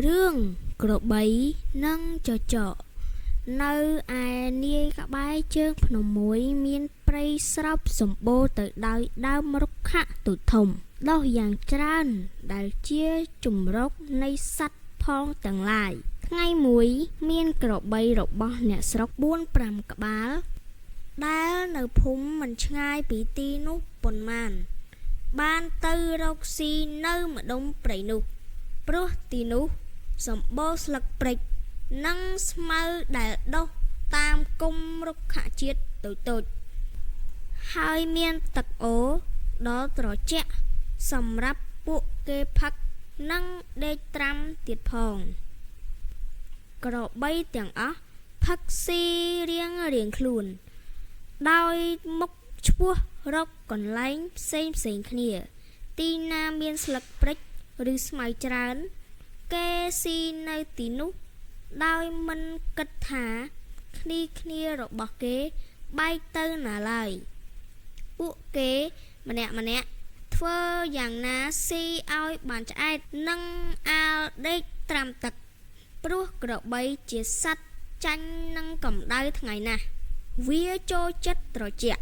រឿងក្របីនិងចចកនៅឯនាយក្បែរជើងភ្នំមួយមានព្រៃស្រោបសម្បូរទៅដោយដើមរុក្ខតូចធំដុះយ៉ាងច្រើនដែលជាជម្រកនៃសត្វផងទាំងឡាយថ្ងៃមួយមានក្របីរបស់អ្នកស្រុក4 5ក្បាលដែលនៅភូមិមិនឆ្ងាយពីទីនោះប៉ុន្មានបានទៅរកស៊ីនៅម្ដុំព្រៃនោះព្រោះទីនោះសម្បូរស្លឹកព្រិចនិងស្មៅដែលដុះតាមគុម្ពរុក្ខជាតិតូចៗហើយមានទឹកអូរដ៏ត្រជាក់សម្រាប់ពួកគេផឹកនិងដេកត្រាំទៀតផងក្របីទាំងអស់ផឹកស៊ីរៀងៗខ្លួនដោយមុខឆ្ពោះរកកន្លែងផ្សេងៗគ្នាទីណាមានស្លឹកព្រិចឬស្មៅច្រើនគេស៊ីនៅទីនោះដោយមិនគិតថាគ្នាៗរបស់គេបែកទៅណាឡើយពួកគេម្នាក់ៗធ្វើយ៉ាងណាស៊ីឲ្យបានឆ្អែតនិងអាលដេកត្រាំទឹកព្រោះក្របីជាសត្វចាញ់នឹងកម្ដៅថ្ងៃណាស់វាចូលចិត្តត្រជាក់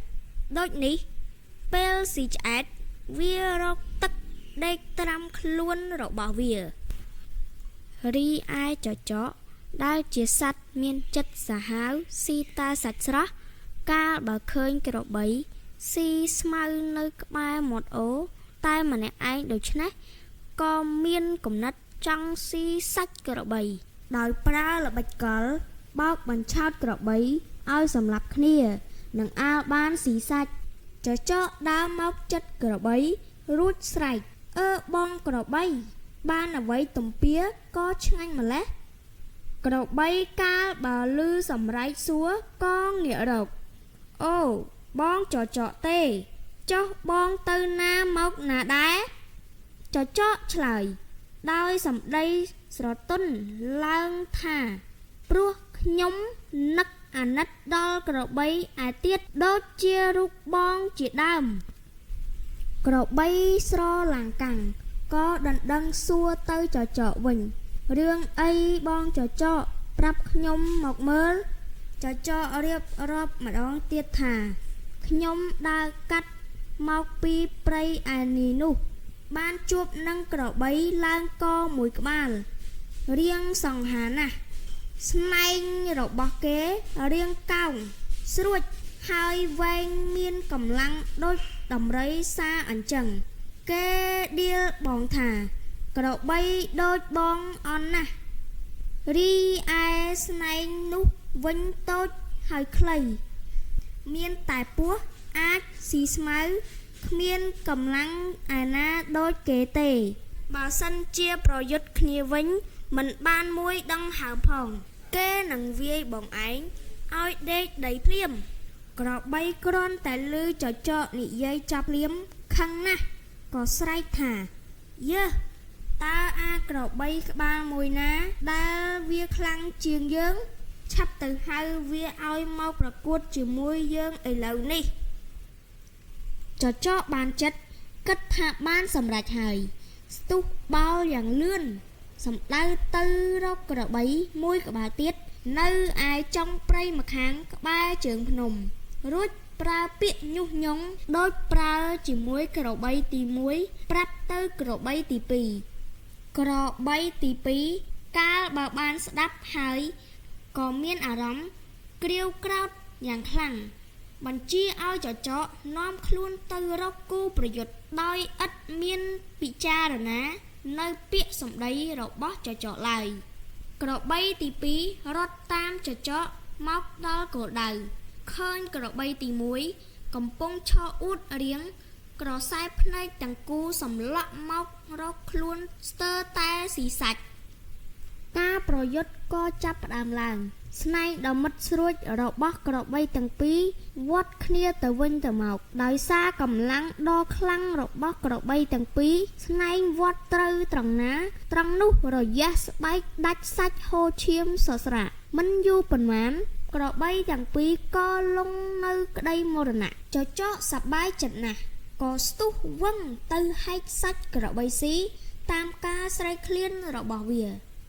ដូចនេះពេលស៊ីឆ្អែតវារកទឹកដេកត្រាំខ្លួនរបស់វារីឯចចកដែលជាសត្វមានចិត្តសាហាវស៊ីតែសាច់ស្រស់កាលបើឃើញក្របីស៊ីស្មៅនៅក្បែរមាត់អូរតែម្នាក់ឯងដូច្នេះក៏មានគំនិតចង់ស៊ីសាច់ក្របីដោយប្រើល្បិចកលបោកបញ្ឆោតក្របីឲ្យសម្លាប់គ្នានិងអាលបានស៊ីសាច់ចចកដើរមកចិត្តក្របីរួចស្រែកអើបងក្របីបានអ្វីទំពាក៏ឆ្ងាញ់ម្ល៉េះក្របីកាលបើឮសម្រែកសួរក៏ងាករកអូបងចចកទេចុះបងទៅណាមកណាដែរចចកឆ្លើយដោយសម្ដីស្រទន់ឡើងថាព្រោះខ្ញុំនឹកអាណិតដល់ក្របីឯទៀតដូចជារូបបងជាដើមក្របីស្រឡាងកាំងក៏ដណ្ដឹងសួរទៅចចកវិញរឿងអីបងចចកប្រាប់ខ្ញុំមកមើលចចករៀបរាប់ម្ដងទៀតថាខ្ញុំដើរកាត់មកពីព្រៃឯនេះនោះបានជួបនឹងក្របីឡើងកមួយក្បាលរាងសង្ហាណាស់ស្នែងរបស់គេរាងកោងស្រួចហើយវែងមានកម្លាំងដូចដំរីសាអញ្ចឹងគេដៀលបងថាក្របីដូចបងអន់ណាស់រីឯស្នែងនោះវិញតូចហើយខ្លីមានតែពោះអាចស៊ីស្មៅគ្មានកម្លាំងឯណាដូចគេទេបើសិនជាប្រយុទ្ធគ្នាវិញមិនបានមួយដង្ហើមផងគេនឹងវាយបងឯងឲ្យដេកដីភ្លាមក្របីគ្រាន់តែឮចចកនិយាយចប់ភ្លាមខឹងណាស់ក៏ស្រែកថាយើសតើអាក្របីក្បាលមួយណាដែលវាខ្លាំងជាងយើងឆាប់ទៅហៅវាឲ្យមកប្រកួតជាមួយយើងឥឡូវនេះចចកបានចិត្តគិតថាបានសម្រេចហើយស្ទុះបោលយ៉ាងលឿនសំដៅទៅរកក្របីមួយក្បាលទៀតនៅឯចុងព្រៃម្ខាងក្បែរជើងភ្នំរួចប្រើពាក្យញុះញង់ដូចប្រើជាមួយក្របីទី1ប្រាប់ទៅក្របីទី2ក្របីទី2កាលបើបានស្ដាប់ហើយក៏មានអារម្មណ៍ក្រៀវក្រោធយ៉ាងខ្លាំងបញ្ជាឲ្យចចកនាំខ្លួនទៅរកគូប្រយុទ្ធដោយឥតមានពិចារណានៅពាក្យសម្ដីរបស់ចចកឡើយក្របីទី2រត់តាមចចកមកដល់គោលដៅឃើញក្របីទី1កំពុងឈរអួតរាងក្រសែភ្នែកទាំងគូសម្លក់មករកខ្លួនស្ទើរតែស៊ីសាច់ការប្រយុទ្ធក៏ចាប់ផ្ដើមឡើងស្នែងដ៏មុតស្រួចរបស់ក្របីទាំងពីរវាត់គ្នាទៅវិញទៅមកដោយសារកម្លាំងដ៏ខ្លាំងរបស់ក្របីទាំងពីរស្នែងវាត់ត្រូវត្រង់ណាត្រង់នោះរយះស្បែកដាច់សាច់ហូរឈាមសស្រាក់មិនយូរប៉ុន្មានក្របីទាំងពីរក៏លង់នៅក្តីមរណៈចចកសប្បាយចិត្តណាស់ក៏ស្ទុះវឹងទៅហែកសាច់ក្របីស៊ីតាមការស្រេកឃ្លានរបស់វា។